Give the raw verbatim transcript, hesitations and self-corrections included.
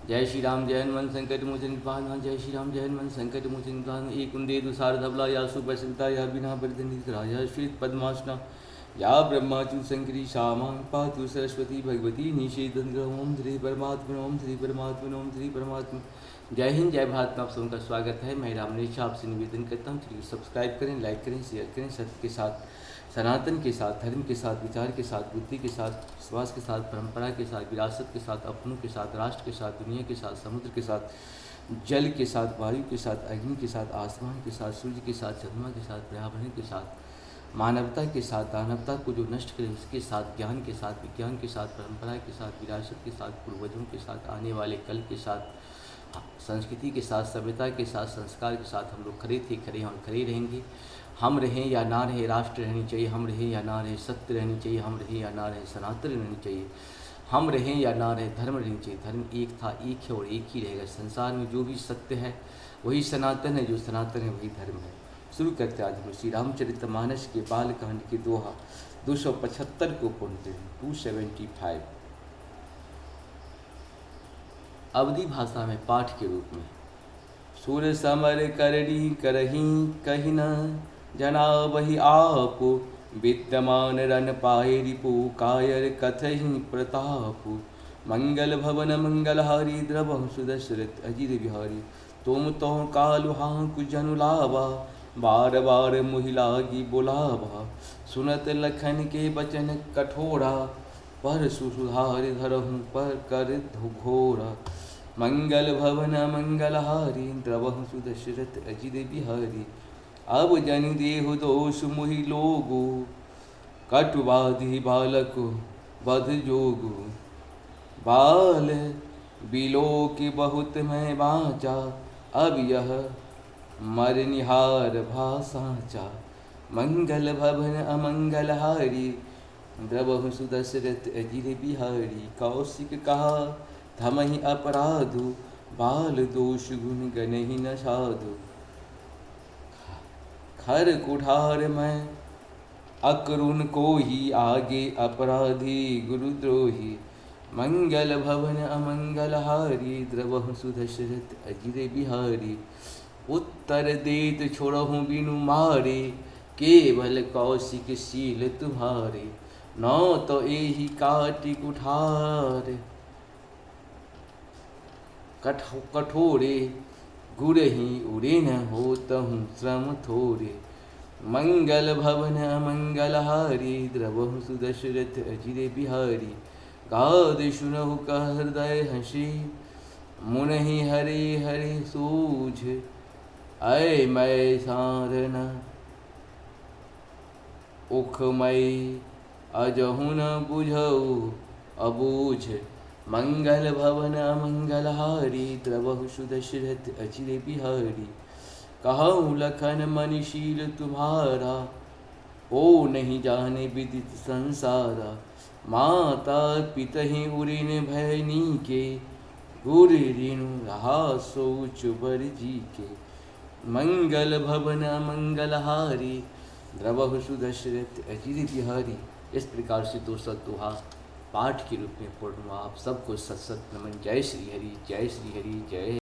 जय श्री राम, जय हनुमंत संकट मोचन कृपानाथ। जय श्री राम, जय हनुमंत संकट मोचन कृपानाथ। एक कुंडे दुसार धवला या सुप्रसन्नता या बिना परिधन राजा श्वेत पद्मासना या ब्रह्माचूल संकरी श्यामा पातु सरस्वती भगवती निषेधन। ओम श्री परमात्मन, ओम श्री परमात्मन, ओम श्री परमात्मन। जय हिंद, जय भारत में आप सबका स्वागत है। मैं रामनीश आपसे निवेदन करता हूँ, चैनल को सब्सक्राइब करें, लाइक करें, शेयर करें। सत्य के साथ, सनातन के साथ, धर्म के साथ, विचार के साथ, बुद्धि के साथ, विश्वास के साथ, परंपरा के साथ, विरासत के साथ, अपनों के साथ, राष्ट्र के साथ, दुनिया के साथ, समुद्र के साथ, जल के साथ, वायु के साथ, अग्नि के साथ, आसमान के साथ, सूर्य के साथ, चंद्रमा के साथ, पर्यावरण के साथ, मानवता के साथ, दानवता को जो नष्ट करे उसके साथ, ज्ञान के साथ, विज्ञान के साथ, परंपरा के साथ, विरासत के साथ, पूर्वजों के साथ, आने वाले कल के साथ, संस्कृति के साथ, सभ्यता के साथ, संस्कार के साथ हम लोग खड़े थे, खड़े हैं और खड़े रहेंगे। हम रहें या ना रहें, राष्ट्र रहनी चाहिए। हम रहें या ना रहें, सत्य रहनी चाहिए। हम रहें या ना रहें, सनातन रहनी चाहिए। हम रहें या ना रहें, धर्म रहनी चाहिए। धर्म एक था, एक है और एक ही रहेगा। संसार में जो भी सत्य है वही सनातन है, जो सनातन है वही धर्म है। शुरू करते हैं आज हम श्री रामचरित मानस के बालकांड के दोहा दो सौ पचहत्तर को पढ़ते हैं, टू सेवेंटी फाइव। अवधी भाषा में पाठ के रूप में। सुर समर करनी करही कहि न जनावहि आप, विद्यमान रन पाए रिपु कायर कथहि प्रताप। मंगल भवन मंगलहारी द्रवहु सुदशरथ अजिर बिहारी। तुम तोह कालु हाकु जनु लावा, बार बार मोहि लागि बोलावा। सुनत लखन के बचन कठोरा, परसु सुधारि धरहु पर कर घोरा। मंगल भवन अमंगलहारी, द्रवहु सुदशरथ अजिर बिहारी। अब जनि देहु दोष मोहि लोगु, कटु बाधि बालक बध जोगु। बाल बिलोकि बहुत मय बाँचा, अब यह मरनिहार भा साँचा। मंगल भवन अमंगलहारी, द्रवहु सुदशरथ अजिर बिहारी। कौशिक कहा धमहि अपराधु, बाल दोष गुन गनहि न साधु। खर कुठार मय अकरुन कोही, आगे अपराधी गुरुद्रोही। मंगल भवन अमंगलहारी, द्रवहु सुदशरथ अजिर बिहारी। उत्तर देत छोड़हु बिनु मारे, केवल कौशिक शील तुम्हारे। नौ तो एहि काटि कुठार कठ-, कठोरे, गुरहि उरिन होतहु श्रम थोरे। मंगल भवन अमंगलहारी, द्रवहु सुदशरथ अजिर बिहारी। गाद सुनहु कह हृदय हँसी, मुनहि हरि हरि सूझ। अय मय सारन उखमय अजहु न बुझउ अबूझ। मंगल भवन अमंगलहारी, द्रवहु सुदशरथ अजिर बिहारी। कहउ लखन मनि शील तुम्हारा, ओ नहीं जाने विदित संसारा। माता पितहि उरिन भय नीके, गुर रिनु रहा सोच बर जीके। मंगल भवन अमंगलहारी, द्रवहु सुदशरथ अजिर बिहारी। इस प्रकार से दो सौ दोहा पाठ के रूप में पढ़ूँ। आप सबको सत सत नमन। जय श्री हरि, जय श्री हरि, जय